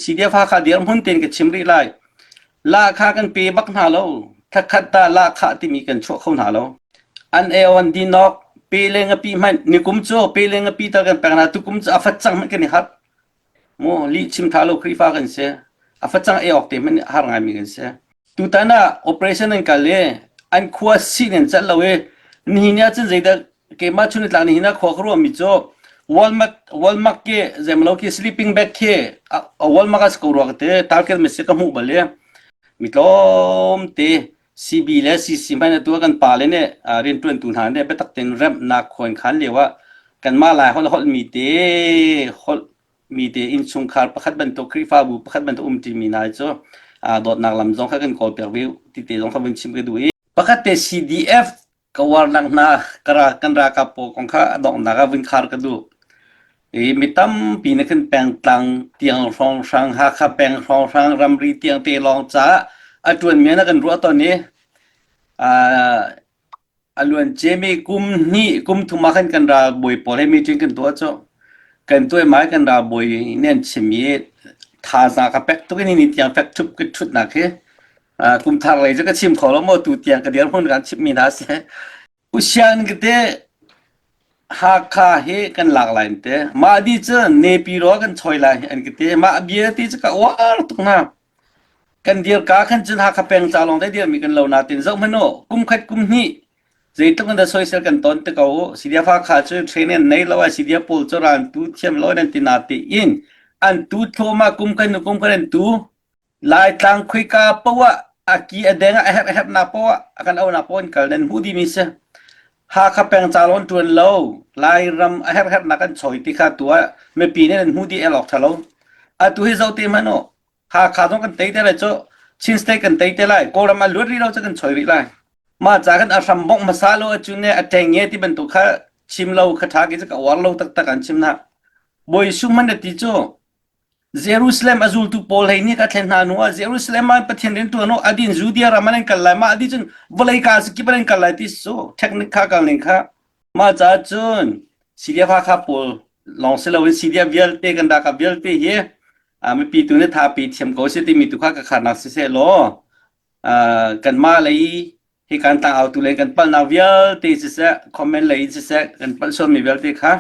CDF Hakha dirhmun tein ka chim rih lai. Lahkhah kan pe bak hna lo. Thakhat ta lahkhah timi kan chuah kho hna lo. An eo an dinok pe le ngapi hmanh nikum cu pe le ngapi tal kan pek hna tukum cu a facang hmanh kan i harh. Mu lih chim tha lo Khrihfa kan si. A facang ei awk te hmanh har ngaimi kan si. Tutan ah operation an kal i an khua sin an celh lo i nihin ah cun zeidah keimah chun tlang nihin ah khua ka ruahmi cu Walmart Walmart ke zemlo khi sleeping bag khi Walmart ah ko rua ka ti target mi si ka hmuh bal i mi tlawm te CB le CC hmanh atu kan pa le nih rianṭuantu hna nih biatak tein remnak khuan khan lio ah kanmah Lai holh holh mi te holh mi te innchungkhar pakhat bantuk Khrihfabu pakhat bantuk um ṭimi hna cu dawtnak lam zong kha kan kawl piak ve ti te zong kha vun chim ka duh i pakhat te CDF ka uarnak hna kan ralkap pawl kong kha a donghnak ah vun khar ka duh. I mi tampi nih khin pengtlang tiang hrawnghrang Hakha peng hrawnghrang ramri tiang te lawng caah a ṭuanmi ah kan ruah tawn i a luanciami kum hnih kum thum ah khan kan ralbawi pawl he meeting kan tuah cu. Kan tuahmai kan ralbawi nih an chim i thazaang ka pek tuk i ni tiang fek ṭhup ka ṭhutnak hi kum thar lei cu ka chim kho lo maw tu tiang ka dirhmun kan chimmi hna si. Usian ka te Hakha hi kan lak lai te. Mah di cu Nepi ro kan choi lai an ka ti. Mah bia ti cu ka uar tuk hna. Kan dir ka khan cun Hakha peng ca lawng te dir mi kan lo natin zoh hmanh u kum khat kum hnih zeitluk in dah soisel kan ton te ko u. CDF Hakha cu training an nei lo ai CDF pawl cu ran tu thiam lo nan ti na ti in an tu thluahmah kum khat hnu kum khat an tu Laitlang khoika poah ah a ki a deng ah a herh a herhnak poah ah a kan auhnak poah in kal nan hmuh dihmi si. Hakha peng ca lawng ṭuan lo, Lairam a herh herhnak an choi ti kha tu ah mipi nih nan hmuh dih el awk ṭha lo. Atu hi zoh te hmanh u. Hakha zong kan tei te lai cu. Chin State kan tei te lai. Kawlram a luat rih lo cu kan choi rih lai. Mah ca kan a hram bongh hmasa lo ahcun ne a ṭeng ti bantuk kha chim lo kha ṭha ki cu ka uar lo taktak an chim na. Bawi Sung man ti cu Jerusalem a zultu pawl hlei nih ka thlen hna hnu ah Jerusalem ah Pathian rian ṭuan awk adin Judea ram ah nan kal lai mah adi cun vawlei ka kip ah nan kal lai ti cu technique kha kal ning kha mah caah cun CDF Hakha pawl lawng si loin CDF vialte kan ralkap vialte hi mipi tu nih thapi thiam ko si timi tu kha ka kharnak siseh law kanmah lei hi kan tlangau tu le kan palhnak vialte siseh comment lei in siseh kan palh sualmi vialte kha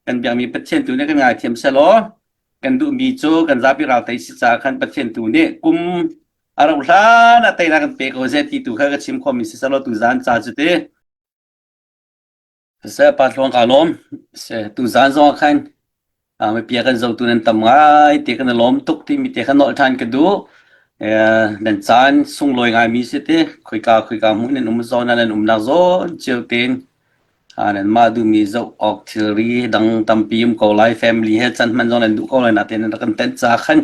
kan biakmi Pathian tu nih kan ngaithiam selaw kan duhmi cu kan zapi ral tei si caah khan Pathian tu nih kum a rauh hlan ah teinak kan pe ko seh ti tu kha ka chim khawhmi si selaw tu zan ca cu ti seh pa tluang ka lawm se tu zan zong ah khan mipi kan zotu nan tam ngai te kan i lawm tuk timi te kha nolh ṭhan ka duh. Nan caan sunglawi ngaimi si te khoika khoika hmun nan um zawn ah nan umnak zawn cio tein nanmah duhmi zoh awk thilri dang tampi um ko lai family he can hman zong nan duh ko lai natein nan rak kan tenh ca khan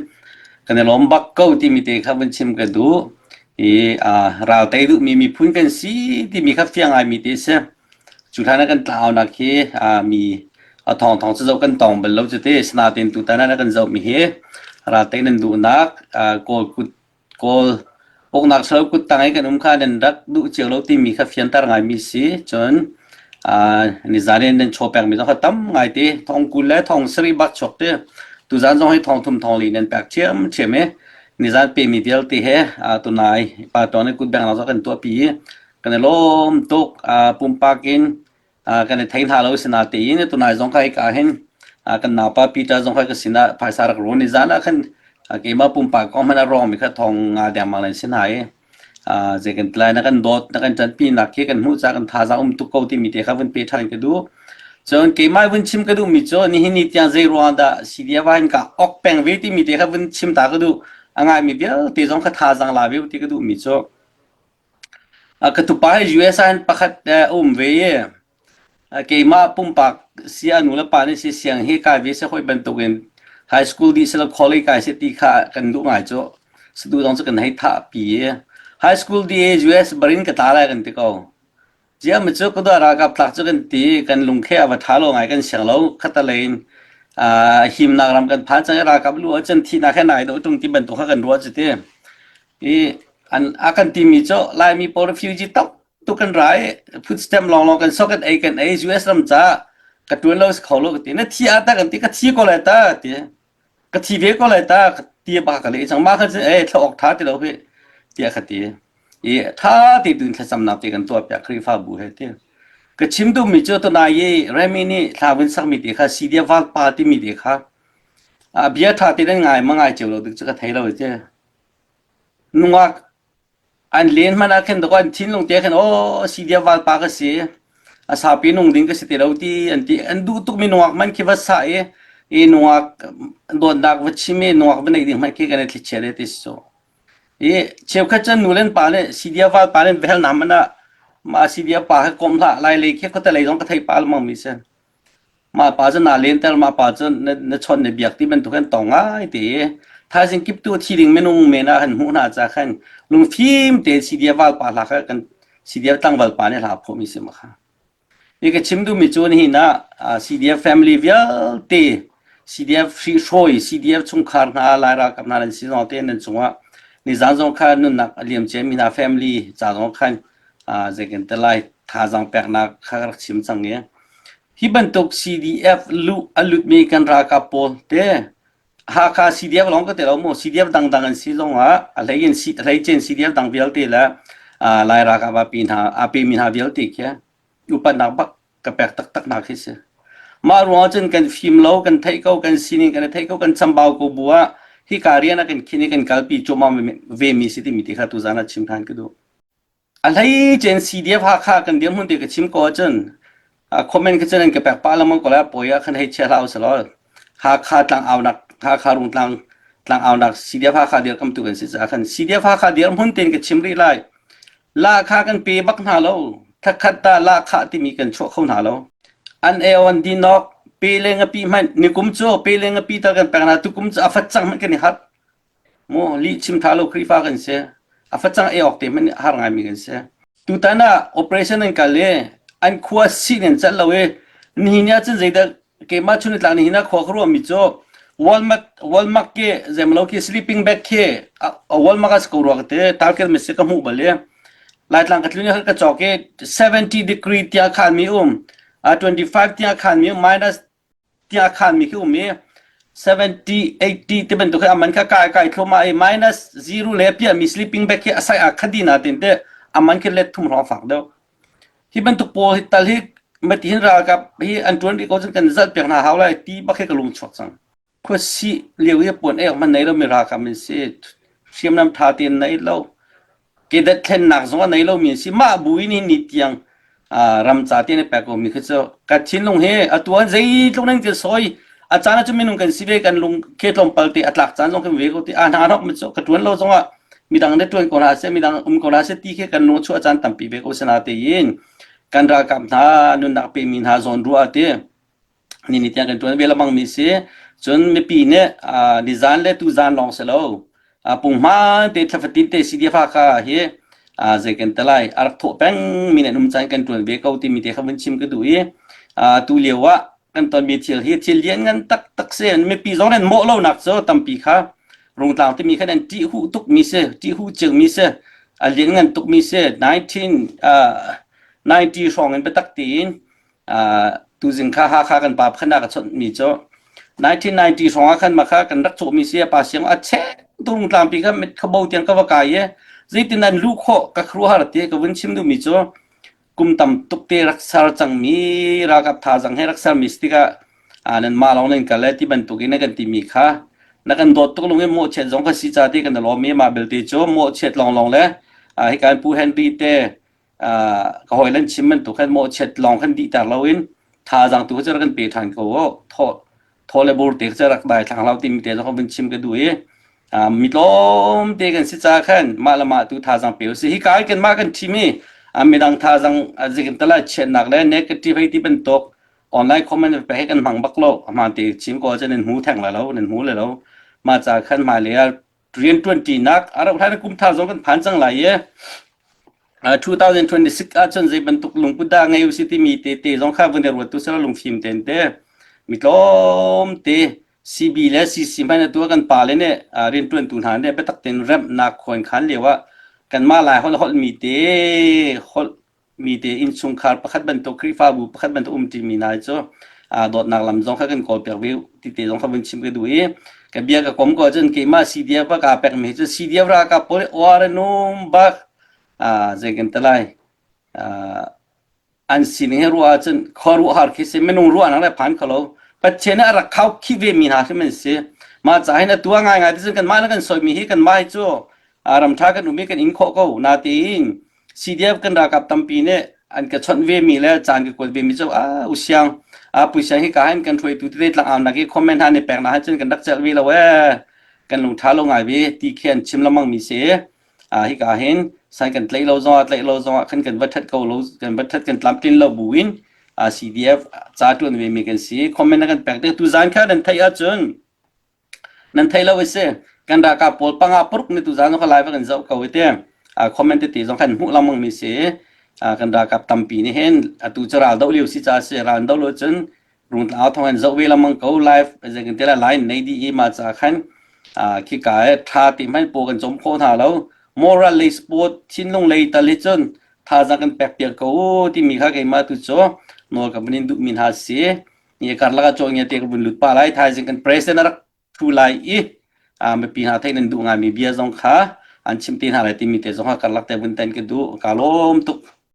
kan i lawm bak ko timi te kha vun chim ka duh. I ral tei duhmi miphun kan si timi kha fiang ngaimi te si. Cu hlan ah kan tlaunak hi mi a thawngthawng cu zoh kan tong bal lo cu ti. Sinain tutan ah kan zohmi hi raltei nan duhnak Kawl kut Kawl uknak salo kut tang i kan um kha nan rak duh cio lo timi kha fianter ngaimi si. Cun nizan in nan chaw pekmi zong kha tam ngai te thong 20 le thong sarih bak chuak te. Tuzan zong hi thong thum thong li nan pek ṭhiamṭhiam i nizan pemi vialte he tunai pa tuan i kut bengnak zong kan tuahpi i Kan i lawm tuk. Pumpak in kan i thei hna lo sinatein tunai zong kha hika hin kan naupa Peter zong kha ka sinah phaisa rak rawn i zan ah khan keimah pumpak kong hmanh a rawngmi kha thong nga dengmang nan si hna i zei kan tlai na kan dawt na kan ṭanpi nak khi kan hmuh caah kan thazaang um tuk ko timi te kha vun pe ṭhan ka duh. Cun keimah vun chim ka duhmi cu nihin ni tiang zei ruang dah CDF ah hin ka ok peng ve timi te kha vun chim ta ka duh. A ngaimi vialte zong kha thazaang la ve ti ka duhmi cu Ka tupa hi US ah hin pakhat a um ve i keimah pumpak si a nu le pa nih si siang hi kai ve seh hawi bantukin high school dih selaw college kai seh ti kha kan duh ngai cu. Sadu zong cu kan hei thahpi i high school dih i US barin ka tla lai kan ti ko. Ziah cu ka dua ralkap tlak cu kan ti kan lungkhe a va ṭha lo ngai kan siang lo khatalei in himnak ram kan phan cang i ralkap lu ahcun thihnak he nai dawh ṭung ti bantuk kha kan ruah cu ti. I an a kan timi cu Laimi pawl refugee tam tuk kan ra i food stamp lawnglawng kan sok kan ei kan ei US ram ca ka ṭuan lo si kho lo ka ti. Na thi ah ta kan ti ka thi ko lai ta ti. Ka thi ve ko lai ta. Ti ba ka leh cang. Mah kha cu eh thla awk tha ti lo hi tiah ka ti. I tha te tuin thlacamnak te kan tuah piak Khrihfabu he ti. Ka chim duhmi cu tunai i Remy nih thla vun sakmi te kha Sidia Valpa timi te kha a bia tha te nan ngai ma ngai cio lo ding cu ka thei lo ti. Nungak an len hmanh ah khin dawk an thinlung te khin aw Sidia Valpa ka si a saupi nung ding ka si ti lo ti an ti an duh tukmi nungak man khi va sa i i nungak dawtnak va chim i nungak va neih ding hmanh khi kan i thlichia le ti so I cheukhat cun nu le pa nih sidia valpa nih vel na hmanh ah mah sidia pa he kom hlah lai lei khi khuate lei zong ka thei pa lengmang mi si. Mah pa cu naa lenter mah pa cu na, na chawnh na biak ti bantuk hin tong ngai te i thaizing kip tu thi ding minung men ah han hmuh hna ca khan lungfim te sidia valpa hla kha kan sidia tlangval pa nih hla phuah mi si ma kha. Hi ka chim duhmi cu nihin ah CDF family vialte, CDF hrihhrawi, CDF chungkhar hna, Lai ralkap hna nan si zong te nan cungah nizan zong kha nunnak a liam ciami hna family ca zong khan zeikan te lai thazaang peknak kha ka rak chim cang i hi bantuk CDF luh a lutmi kan ralkap pawl te Hakha CDF lawng ka ti lo mu CDF dangdang an si zong ah a hlei in a hlei cin CDF dang vialte le Lai ralkap a pi hna a pemi hna vialte khi upatnak bak ka pek taktak hna khi si. Mah ruangah cun kan fim lo, kan theih ko, kan sining kan i theih ko, kan chambau ko bu ah hika rian ah kan khin i kan kalpi cuahmah ve mi si timi ti kha tuzan ah chim than ka duh. A hlei cen CDF Hakha kan dirhmun te ka chim ko ahcun comment ka cun an ka pek pah lengmang ko lai pawi ah khan hei chia hlah usalaw Hakha tlang aunak Hakha rungtlang tlang aunak CDF Hakha dirkamtu kan si caah khan CDF Hakha dirhmun tein ka chim rih lai. Lahkhah kan pe bak hna lo. Thakhat dah lahkhah timi kan chuah kho hna lo. An eo an dinok pe le ngapi hmanh nikum cu pe le ngapi tal kan pek hna tukum cu a facang hmanh kan i harh. Mu lih chim tha lo Khrihfa kan si. A facang ei awk te hmanh har ngaimi kan si. Tutan ah operation an kal i an khua sin an celh lo i nihin ah cun zeidah keimah chun tlang nihin ah khua ka ruahmi cu Walmart Walmart ke zemlo khi sleeping bag khi Walmart as ko ruak te target mi se ka hmuh bal i Laitlang ka tlun ka cawk i 70 degree tia khan mi um 25 tia khan mi um minus tia khan mi khi um i 70 80 te bantuk khi aman kha kai kai thloma i minus 0 le pia mi sleeping bag khi asai a khadina tin te aman khi let thum rong fak deuh Hi bantuk pawl hi tal hi matihin ralkap hi an ṭuan rih ko cun kan zalh piak hna hau lai ti bak hi ka lung chuak cang. Khuasih lio hi puan ek hmanh nei lomi ralkap an si. Hriamnam ṭha tein nei lo. Kedat thlennak zong a nei lomi an si. Mah bu in hi ni tiang ram ca tein a pek komi khi cu ka thinlung hi atu ah zeitluk nan kan sawi a caan ah cun minung kan si ve kan lung khi tlawmpal te a tlak caan zong kan ve ko ti a hna hnok mi cu ka ṭuan lo zong ah midang nih ṭuan ko hna seh midang um ko hna seh ti khi kan lung chuah caan tampi ve ko sana tein kan ralkap hna nunnak pemi hna zawn ruah ti ni ni tiang kan ṭuan ve lamang mi si cun mipi nih nizan le tuzan lawng si lo punghman te thlafatin te CDF kha hi zei kan te lai a rak thawh peng mi nih um caan kan ṭuan ve ko timi te kha vun chim ka duh i tu lio ah kan tonmi thil hi thil lian ngan taktak si mipi zong nan mawh lonak cu tampi kha rungtlang timi khan an ṭih huh tukmi si ṭih huh ciangmi si a lian ngan tukmi si 1990 hrawng in biatak tein tuzing kha Hakha kan pa pakhat ka chawnh mi cu 1990 hrawng ah khan mah kha kan rak cawhmi si pa siang a chek tu rungtlang pi kha mit kha bo tiang ka va kai i zeitin an luh khawh ka khuaruahhar ti ka vun chim duhmi cu kum tam tuk te rak ser cangmi ralkap thazaang he rak sermi si tikah nan mah lawng nan kal le ti bantuk in na kan timi kha na kan dawt tuk lung in mawhchiat zong kha si ca ti kan lawm i mah belte cu mawhchiat lawnglawng le hi kan pu Henry te ka hawi lan chim bantuk khan mawhchiat lawng khan dihter loin thazaang tu kha kan pe ṭhan ko thaw thaw le bur te kha rak dai thlang lo timi te zong vun chim ka duh i mi tlawm te kan si ca khan mah le mah tu thazaang pe usih hi kai kan mah kan ṭhim i midang thazaang zikin tala chiatnak le negative hei ti bantuk online comment pe he kan hmang bak lo hmaan te chim ko cun nan hmu theng la lo nan hmu le lo mah ca khan hmailei ah rian ṭuan ṭinak a rauh hlan kum thar zong kan phan cang lai i 2026 ahcun zei bantuk lungput dah ngei usih timi te te zong kha vun i ruat tu sila lungfim ten te mi tlawm te CB le CC hmanh atu kan pa le nih rianṭuantu hna nih biatak tein remhnak khuan khan lio ah kanmah Lai holh holh mi te holh mi te innchungkhar pakhat bantuk Khrihfabu pakhat bantuk um ṭimi hna cu dawtnak lam zong kha kan kawl piak ve ti te zong kha vun chim ka duh i. Ka bia ka kom ko ahcun keimah CDF ah kaa pekmi hi cu CDF ralkap pawl hi uar an um bak. Ah, zei kan ti lai. Ah, an sining hi ruah ahcun khuaruahhar khi si minung ruahnak le phan kho lo Pathian nih a rak khau khih ve mi hna hrim an si mah ca hin atu ah ngaingai ti cun kanmah le kan soimi hi kanmah hi cu ram ṭha kan um i kan in khawh ko natein CDF kan ralkap tampi nih an ka chawnh ve mi le caan ka kuat ve mi cu a usiang a puisiang hi ka hin kan hruaitu tete tlangau nak i comment hna nih pek na cun kan rak celh ve lo ee kan lung ṭha lo ngai ve ti khi an chim lengmang mi si hika hin san kan tlaih lo zongah tlaih lo zongah khan kan va that ko lo kan va that kan tlamtlin lo bu in CDF ca tuan ve mi kan si comment na kan pek te tu zan kha nan theih ahcun nan thei lo si kan ralkap pawl panga puruk ni tu zan kha live kan zoh ko te comment te zong khan hmuh lengmang mi si kan ralkap tampi nih hin atu cu ral doh lio si ca si ral doh lo cun rungtlang thong in zoh ve lengmang ko live zei kan tela line nei di i ma ca khan khi ka e tha ti hmanh po kan chom kho hna lo moral lei sport thinlung lei tal hi cun thazaang kan pek piak ko timi kha keimah tu cu nawl ka bunin duh mi hna si ni karlak ah cawn nge te ka vun lut pa lai thaizing kan president a rak thu lai i mipi hna theih nan duh ngaimi bia zong kha an chim te hna lai timi te zong kha karlak te vun ten ka duh ka lawm tuk.